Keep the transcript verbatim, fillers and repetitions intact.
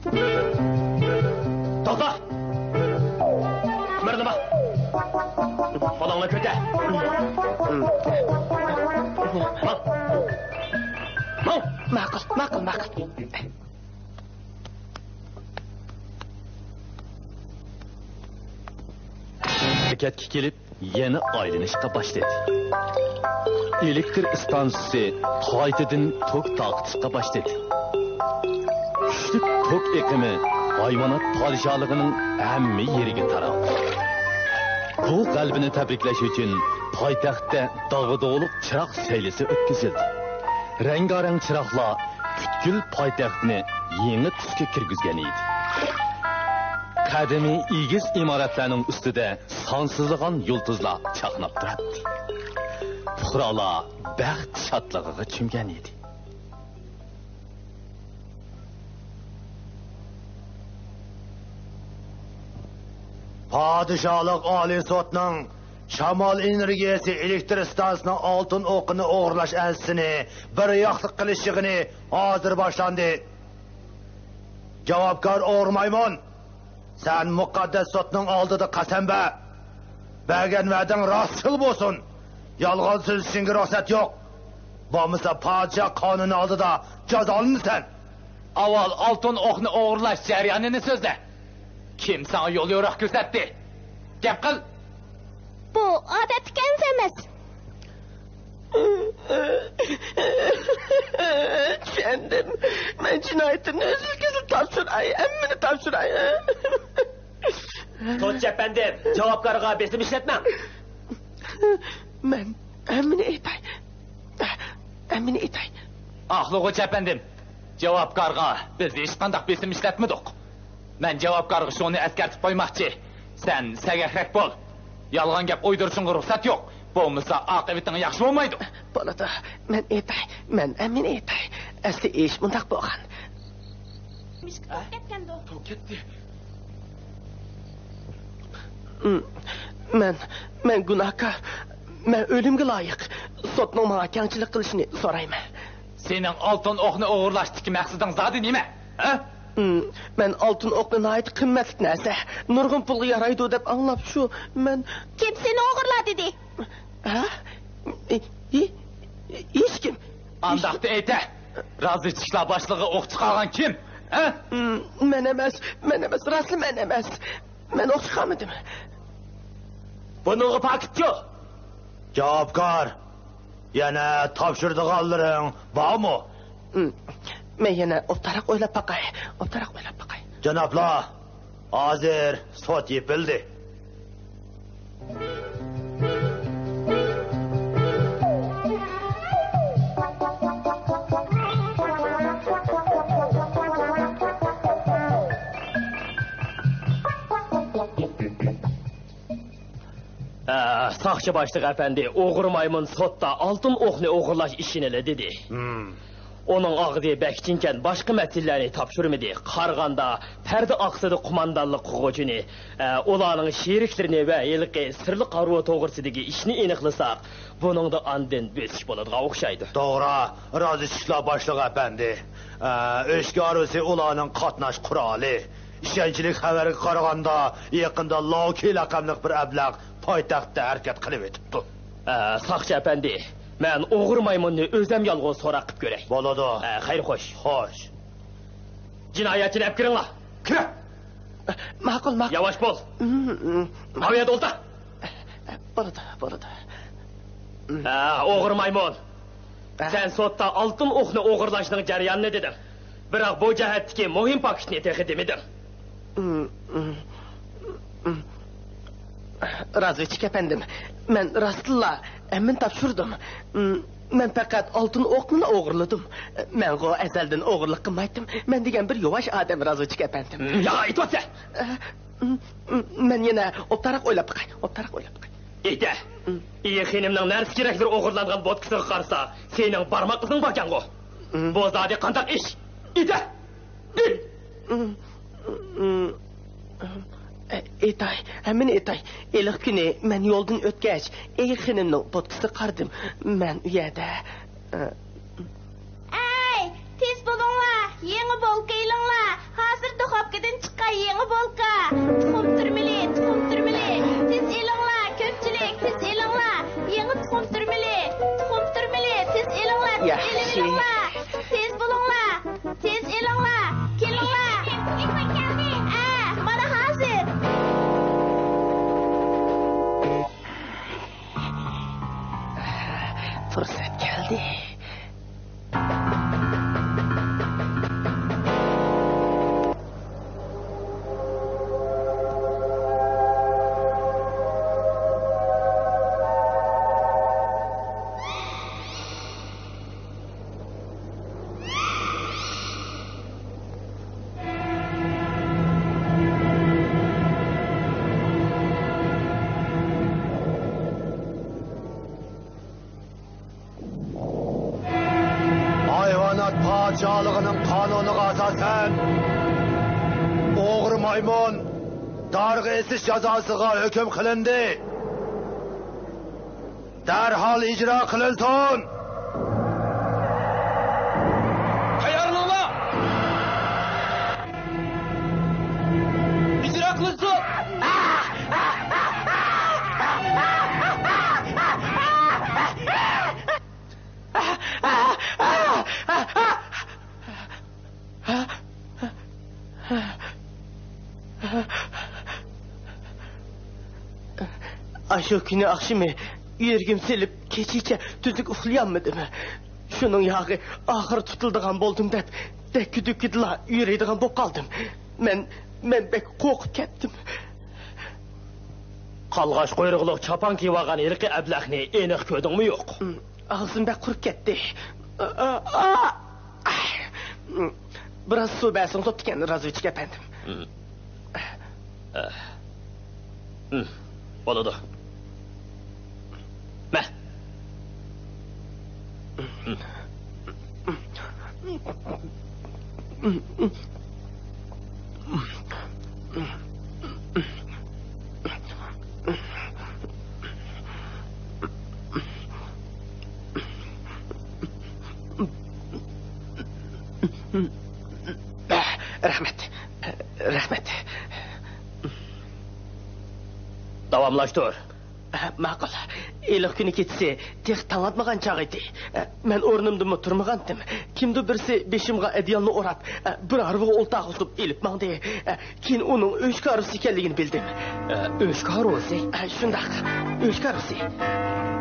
توختا! مىرنىما! قولۇڭنى كۆتەر! ماڭ! ماڭ! ماقۇل، ماقۇل، ماقۇل. ھەرىكەتكە كېلىپ، يەنە ئايلىنىشقا باشلىدى. ئېلېكتر ئىستانسىسى قايتىدىن توك تارقىتىشقا باشلىدى. كۈچلۈك توك ئېقىمى ھايۋانات پادىشاھلىقىنىڭ ھەممە يېرىگە تارالدى. بۇ غەلىبىنى تەبرىكلەش ئۈچۈن پايتەختتە داغدۇغىلىق چىراغ سەيلىسى ئۆتكۈزۈلدى. رەڭگارەڭ چىراغلار پۈتكۈل پايتەختنى يېڭى تۈسكە كىرگۈزگەن ئىدى. قەدىمىي ئېگىز ئىمارەتلەرنىڭ ئۈستىدە سانسىزلىغان يۇلتۇزلار چاقناپ تۇراتتى. پۇقرالار بەخت شادلىقىغا چۆمگەن ئىدى. پادىشاھلىق ئالىي سوتنىڭ شامال ئېنېرگىيەسى ئېلېكتر ئىستانسىسىنىڭ ئالتۇن ئوقىنى ئوغرىلاش ئەنسىسىنى بىر ياقلىق قىلىش يىغىنى ھازىر باشلاندى. جاۋابكار ئوغرى مايمۇن! سەن مۇقەددەس سوتنىڭ ئالدىدا قەسەم بەر. بەرگەن ۋەدەڭ راستچىل بولسۇن. يالغان سۆزلىشىڭگە رۇخسەت يوق. بولمىسا پادىشاھ قانۇنى ئالدىدا جازالىنىسەن. ئاۋۋال ئالتۇن ئوقنى ئوغرىلاش جەريانىنى سۆزلە. كىم ساڭا يول يورۇق كۆرسەتتى؟ گەپ قىل. بۇ ئادەتتىكى ئەنسە ئەمەس. چۈشەندىم. مەن جىنايىتىمنى ئۆزلۈكسىز تاپشۇراي، ھەممىنى تاپشۇراي. سوتچى ئەپەندىم، جاۋابكارغا بېسىم ئىشلەتمەڭ. مەن ھەممىنى ئېيتاي. ھەممىنى ئېيتاي. ئاقلىغۇچى ئەپەندىم، جاۋابكارغا بىز ھېچقانداق بېسىم ئىشلەتمىدۇق. مەن جاۋابكارغا شۇنى ئەسكەرتىپ قويماقچى، سەن سەگەكرەك بول. يالغان گەپ ئويدۇرۇشۇڭغا رۇخسەت يوق. بولمىسا ئاقىۋىتىڭ ياخشى بولمايدۇ. بولىدۇ، مەن ئېيتاي، مەن ھەممىنى ئېيتاي. ئەسلى ئىش مۇنداق بولغان. نېمىشقا توك كەتكەندۇ؟ توك كەتتى. مەن، مەن گۇناھكار. مەن ئۆلۈمگە لايىق. سوتنىڭ ماڭا كەڭچىلىك قىلىشىنى سورايمەن. سېنىڭ ئالتۇن ئوقنى ئوغرىلاشتىكى مەقسىتىڭ زادى نېمە؟ ھە؟ مەن ئالتۇن ئوقنى ناھايىتى قىممەتلىك نەرسە، نۇرغۇن پۇلغا يارايدۇ دەپ ئاڭلاپ شۇ، مەن. كىم سېنى ئوغرىلا دېدى؟ ھە؟ ھې-، ھې-، ھېچكىم. ئانداقتا ئېيتە، رازۋېدچىكلار باشلىقى ئوق چىقارغان كىم؟ ھە؟ مەن ئەمەس، مەن ئەمەس، راستلا مەن ئەمەس. مەن ئوق چىقارمىدىم. بۇنىڭغا پاكىت يوق. جاۋابكار، يەنە تاپشۇرىدىغانلىرىڭ بارمۇ؟ مەن يەنە ئوبدانراق ئويلاپ باقاي، ئوبدانراق ئويلاپ باقاي. جانابلار، ھازىر سوت يېپىلدى. ئە، ساقچى باشلىق ئەپەندى، ئوغرى مايمۇن سوتتا ئالتۇن ئوقنى ئوغرىلاش ئىشىنى دېدى. ھىم. ئۇنىڭ ئاغزى بەك چىڭكەن، باشقا مەسىلىلەرنى تاپشۇرمىدى. قارىغاندا، پەردە ئارقىسىدا قوماندانلىق قىلغۇچىنى، ئە، ئۇلارنىڭ شېرىكلىرىنى ۋە ھېلىقى سىرلىق ھارۋا توغرىسىدىكى ئىشنى ئېنىقلىساق، بۇنىڭدا ئاندىن بۆسۈش بولىدىغان ئوخشايدۇ. توغرا، رازۋېدچىكلار باشلىقى ئەپەندى. ئە، ئۆچكە ھارۋىسى ئۇلارنىڭ قاتناش قورالى. ئىشەنچلىك خەۋەرگە قارىغاندا، يېقىندا لاۋكى لەقەملىك بىر ئەبلەخ پايتەختتە ھەرىكەت قىلىۋېتىپتۇ. ئە، ساقچى ئەپەندى، مەن ئوغرى مايمۇننى ئۆزۈم يالغۇز سوراق قىلىپ كۆرەي. بولىدۇ. ئە، خەير، خوش. خوش. جىنايەتچىنى ئەپ كىرىڭلار. كىرە. ماقۇل، ماقۇل. ياۋاش بول. مم، مم. ماۋۇ يەردە ئولتۇر. بولىدۇ، بولىدۇ. ھە، ئوغرى مايمۇن. ھە؟ سەن سوتتا ئالتۇن ئوقنى ئوغرىلاشنىڭ جەريانىنى دېدىڭ. بىراق بۇ جەھەتتىكى مۇھىم پاكىتنى تېخى دېمىدىڭ. مم، مم، مم. رازۋېدچىك ئەپەندىم، مەن راستلا ھەممىنى تاپشۇردۇم. مم، مەن پەقەت ئالتۇن ئوقنىلا ئوغرىلىدىم. مەنغۇ ئەزەلدىن ئوغرىلىق قىلمايتتىم. مەن دېگەن بىر يۇۋاش ئادەم، رازۋېدچىك ئەپەندىم. يا، ئېيتىۋاتسە! ئە، مم، مم، مەن يەنە ئوبدانراق ئويلاپ باقاي، ئوبدانراق ئويلاپ باقاي. ئېيتە! مم. ئېيى خېنىمنىڭ نەرسە-كېرەكلىرى ئوغرىلانغان بوتكىسىغا قارىسا، سېنىڭ بارماق ئىزىڭ باركەنغۇ؟ مم. بۇ زادى قانداق ئىش؟ ئېيتە! ئېيت! مم، مم، ئېيتاي، ھەممىنى ئېيتاي. ھېلىقى كۈنى مەن يولدىن ئۆتكەچ، ئېيى خېنىمنىڭ بوتكىسىغا قارىدىم. مەن ئۇ يەردە، ئە، ئەي، تېز بولۇڭلار، يېڭى بولكا ئېلىڭلار، ھازىر يېڭى بولكا، تۇخۇم تۈرمىلى، تۇخۇم تۈرمىلى، تېز ئېلىڭلار، كۆپچىلىك، تېز ئېلىڭلار، يېڭى تۇخۇم تۈرمىلى، تۇخۇم تۈرمىلى، تېز ئېلىڭلار، تېز ياخشى. ئېلىۋېلىڭلار، تېز بولۇڭلار، تېز ئېلىڭلار، كېلىڭلار. ئە، مانا ھازىر. پۇرسەت كەلدى. ھايۋانات پادىشاھلىقىنىڭ قانۇنىغا ئاساسەن، ئوغرى مايمۇن دارغا ئېسىش جازاسىغا ھۆكۈم قىلىندى. دەرھال ئىجرا قىلىنسۇن! تەييارلىنىڭلار! ئىجرا قىلىنسۇن! ئاشۇ كۈنى ئاخشىمى يۈرىكىم سېلىپ، كېچىچە تۈزۈك ئۇخلىيالمىدىم. شۇنىڭ ياغى ئاخىرى تۇتۇلىدىغان بولدۇم دەپ، دەككە-دۈككىدىلا يۈرىدىغان بولۇپ قالدىم. مەن، مەن بەك قورقۇپ كەتتىم. قالغاچ قۇيرۇقلۇق چاپان كىيىۋالغان ھېلىقى ئەبلەخنى ئېنىق كۆردۈڭمۇ يوق؟ ئاغزىم بەك قۇرۇپ كەتتى. بىراز سۇ بەرسىڭىز بوپتىكەن، رازۋېدچىك ئەپەندىم. بولىدۇ. مە. رەھمەت. رەھمەت. داۋاملاشتۇر. ماقۇل. ھېلىقى كۈنى كېچىسى تېخى تاڭ ئاتمىغان چاغ ئىدى. مەن ئورنۇمدىنمۇ تۇرمىغانتىم. كىمدۇر بىرسى بېشىمغا ئەدىيالنى ئوراپ، بىر ھارۋىغا ئولتۇرغۇزۇپ ئېلىپ ماڭدى. كېيىن ئۇنىڭ ئۆچكە ھارۋىسى ئىكەنلىكىنى بىلدىم. ئۆچكە ھارۋىسى؟ شۇنداق، ئۆچكە ھارۋىسى.